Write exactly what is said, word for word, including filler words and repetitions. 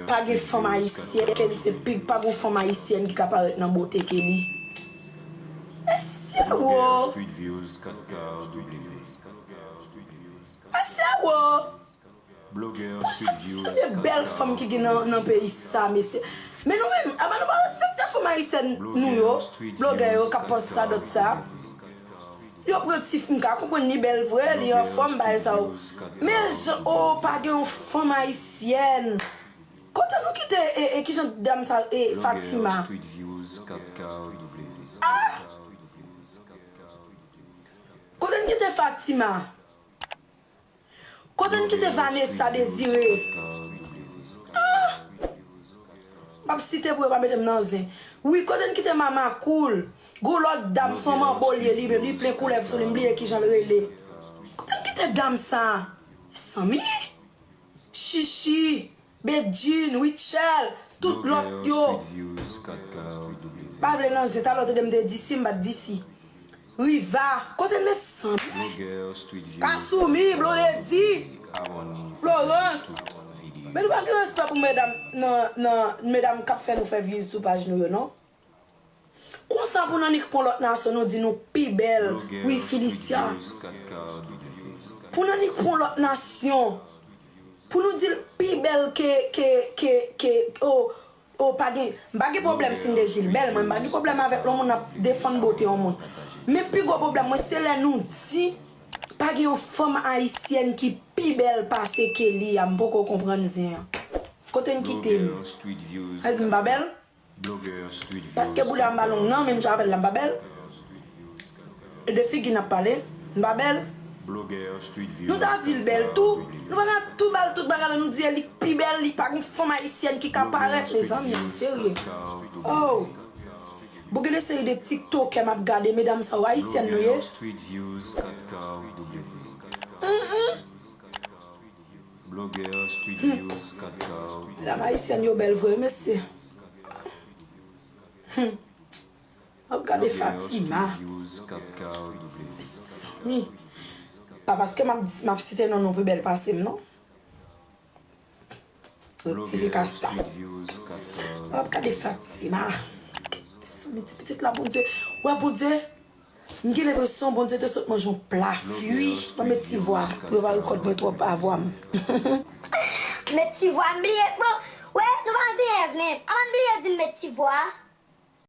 Pa gen fanm ayisyèn ke li se pi, pa gen fanm ayisyèn ki ka parèt nan bote ke li. Mesye wo. Mesye wo. Pou chak ti de bèl fanm ki gen nan, nan peyi sa, mesye. Men nou menm, apa nou pa respekte fanm ayisyèn nou yo, blogè yo k ap pòs radòt sa. Yo pran ti, m ka konprann li bèl vre, li anfòm, bagay sa yo. Men jan, o, pa gen yon fanm ayisyèn. Kote nou kite, e, e, kijan dam sa, e, Fatima? Ah! Kote n kite Fatima? Kote n kite Vanessa Désiré? Ah! M ap site pou yo pa mete m nan zen. Wi, kote n kite Mama Cool? Gon lòt dam, se yon manbo li ye li menm, li plen koulèv sou li, m bliye kijan l rele. Kote n kite dam sa? Mezanmi! Chichi, Bedjine, Rutshelle, tout lòt yo. Pa vle nan zen, talè w tande m te di si, m pa t di si. Riva, kote mezanmi? Kassoumi, Blondedy, Florence. Men nou pa gen respè pou medam nan, nan medam k ap fè nou fè views sou paj nou yo, non. Konsa pou n annik pran lòt nasyon, nou di nou pi bèl. Wi, Felicia. Pou n annik pran lòt nasyon, pou nou di l pi bèl ke, ke, ke, ke, o, o, pa gen, m pa gen pwoblèm si n te di l bèl, mwen, m pa gen pwoblèm avèk lè yon moun ap defann bote yon moun. Men pi gwo pwoblèm mwen, se lè nou di, pa gen yon fanm ayisyèn ki pi bèl pase ke li a, m poko konprann zen an. Kote n kite m? Sa di m pa bèl? Paske bouda m pa long non, menm jan avè l la m pa bèl. E de figi n ap pale, m pa bèl. Nou ta di l bèl tou. Nou pa ka tou ba l tout bagay la, nou di e li k pi bèl, li pa gen fanm ayisyèn ki ka parèt, mezanmi, serye. Oh! Bon, gen de seri de tiktokè m ap gade, medam sa yo ayisyèn nou ye? Medam ayisyèn yo bèl vre, mesye. Hmm. W ap gade Fatima. Mezanmi. Pa paske m ap, m ap site non nou pi bèl pase m, non. Retire kasta. W ap gade Fatima. Mezanmi, ti pitit la, Bondye. Wè, Bondye. M gen lenpresyon Bondye te sot manje yon pla fwi. Ban m met ti vwa pou yo pa rekòd mwen twòp a vwa m. Met ti vwa, m bliye. Bon, wè, nou pa anyen, men. Avan n bliye di m met ti vwa.